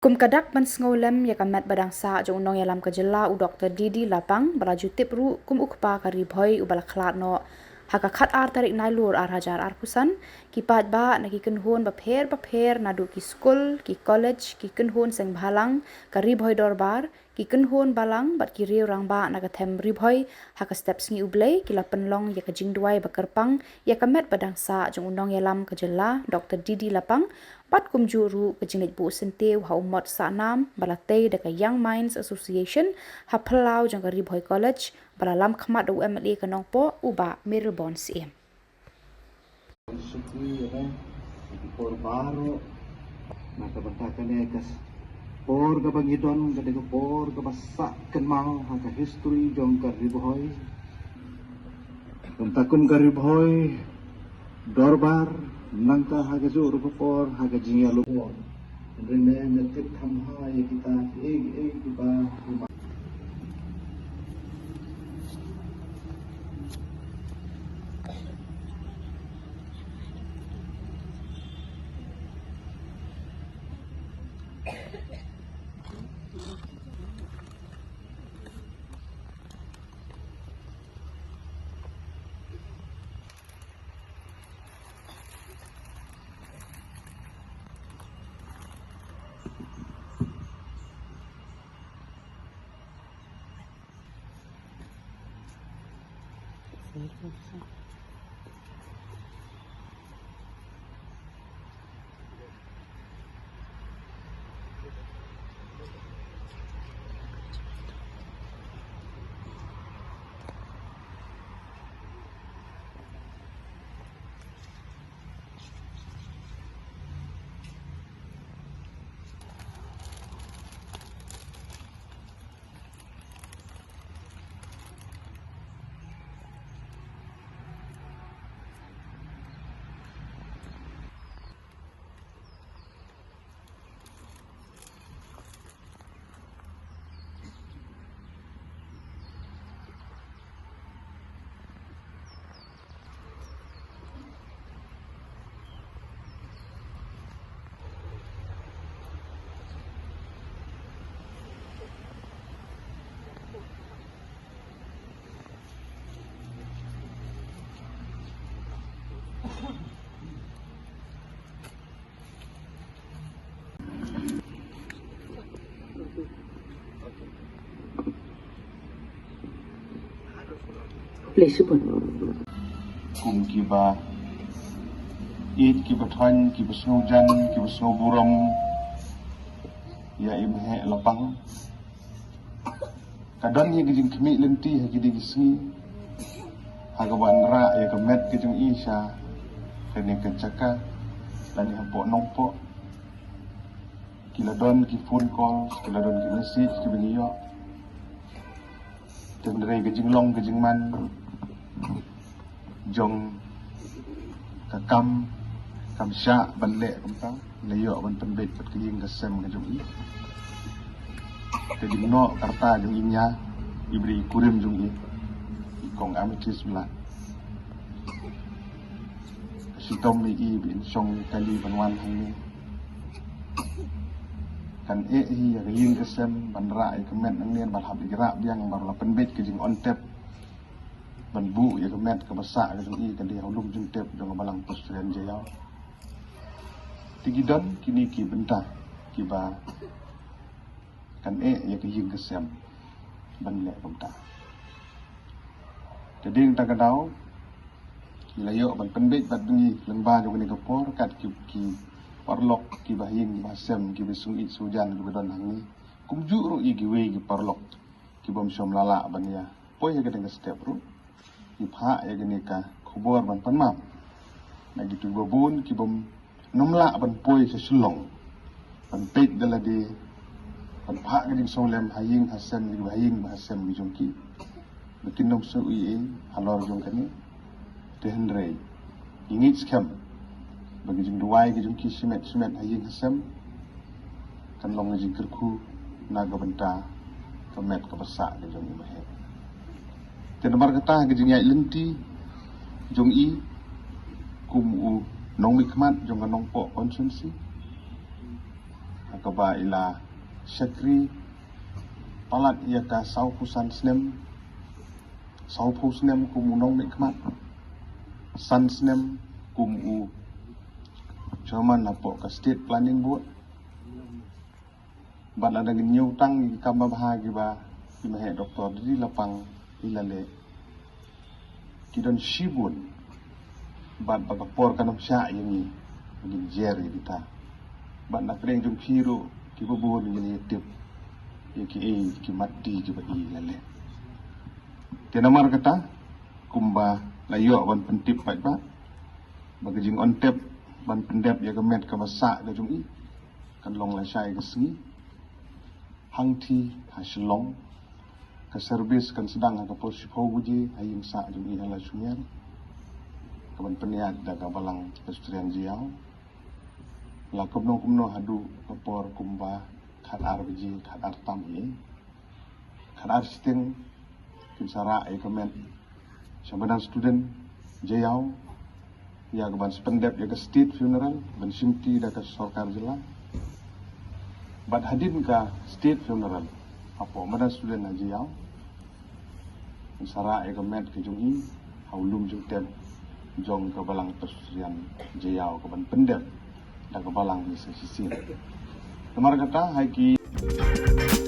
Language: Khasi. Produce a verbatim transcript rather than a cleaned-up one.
Kum ka dak ban sngewlem ïa ka met ba dang sah jong u nongïalam ka jylla u Doktor D D Lapang, ba la ju tip ruh kum u kpa ka Ri Bhoi uba la khlad noh ha ka khatar tarik Nailur arhajar arphew san, ki paidbah na ki kynhun bapher bapher naduh ki skul, ki college, ki kynhun seng bhalang, ka Ri Bhoi Dorbar, ki kynhun balang bad ki riew rangbah na ka them Ri Bhoi ha ka step sngi U Blei ki la pynlong ïa ka jingduwai ba kyrpang ïa ka met ba dang sah jong u nongïalam ka jylla Doktor D D Lapang, bad kumjuh ruh ka jingleit buh syntiew ha u mot sah nam ba la tei da ka Young Minds Association ha phyllaw jong ka Ri Bhoi College, ba la lam khmat da u M L A ka Nongpoh u Bah Mayralborn Syiem. Shukri ïa me, ha ki por baroh, na ka bynta kane ka s-, por kaba ngi don, ka dei ka por kaba sah kynmaw ha ka history jong ka Ri Bhoi. Kumta kum ka Ri Bhoi Dorbar, nangta ha kajuh ruh ka por, ha ka jingïalam. Hynrei me, me tip kham bha ïa kita kiei kiei kiba Kum kiba ïeit, kiba thoiñ, kiba sngewjan, kiba sngewburom ïa i Meheh Lapang. Ka don ïa ka jingkhmih lynti ha kine ki sngi, ha kaba yn rah ïa ka met ka jong i sha kane ka jaka lane hapoh Nongpoh. Ki la don ki phone calls, ki la don ki message kiba ngi ïoh. Hynrei ka jinglong ka jingman jong ka kam, kam shah ban leh kumta, la ïoh ban pynbeit pat ka ïing ka sem ka jong i. Ka jingnoh ka rta jong i ñia, i briew i kurim jong i, i kong Amethyst Blah. Ka shitom ïa i ba in shong kali ban wan hangne. Kan eh hi ïa ka ïing ka sem ban rah ïa ka met nangne, ban hap ïa ki rah biang, ban la pynbeit ka jingong tep. Ban buh ïa ka met kaba sah ka jong i, ka dei ha u lum jingtep jong ka Balang Presbyterian Jaïaw. Te ki don kine ki bynta kiba kan eh ïa ka ïing ka sem ban leh kumta. Te dei na kata ka daw ngi la ïoh ban pynbeit bad ba ngi lyngba jong kane ka por kat ki, ki paralok kiba ha ïing kiba ha sem, kiba sngewsih sngewjan kiba don hangne, kumjuh ruh ïa kiwei ki paralok kibym shym la lah ban ïa poi ha kane ka step ruh. Ngi phah ïa kane ka khubor ban pynmap na kito kiba bun kibym nym lah ban poi sha Shillong ban peit da lade, ban phah ka jingsngewlem ha ïing ha sem, ha ïing ha sem ki jong ki, ba kin nym sngewsih ei ei halor jong kane. Te hynrei ngi ngeit skhem ba ka jingduwai ka jong ki shimet shimet ha ïing ha sem kan long ka jingkyrkhu na ka bynta ka met kaba sah ka jong i Meheh. Te namar kata ka jingïaid lynti jong i kum u nongmihkhmat jong ka Nongpoh constituency, kaba i la shakri palat ïa ka sawphew san snem, sawphew snem kum u nongmihkhmat, san snem kum u chairman hapoh ka State Planning Board. Bad lada ngin ñiew tang ïa ki kam babha kiba i Maheh Doctor Didi Lapang i la leh, ki don shibun. Bad ba ka por kan ym shah ïa ngi ngin jer ïa kita. Bad na pdeng jong phi ruh kiba bun ngin ïa tip ïa kiei ki mat di kiba i la leh. Te namar kata, kumba la ïoh ban pyntip pat ba ba ka jingong tep ban pyndep ïa ka met kaba sah ka jong i kan long lashai ka sngi. Hangtei ha Shillong, ka service kan sdang ha ka por shiphew baje ha ïing sah jong i ha Lashungiar, kaban pynïaid da ka Balang Presbyterian Jaïaw. La kumno kumno haduh ka por kumba khatar baje, khatar tam hi, khatar shiteng, kin sa rah ïa ka met sha madan student Jaïaw ïa kaban sa pyndep ïa ka state funeral ban shimti da ka sorkar jylla. Bad hadien ka state funeral hapoh madan student ha Jaïaw, kin sa rah ïa ka met ka jong i ha u lum jingtep jong ka Balang Presbyterian Jaïaw kaban pyndep da ka Balang Misa shisien. Namar kata, ha ki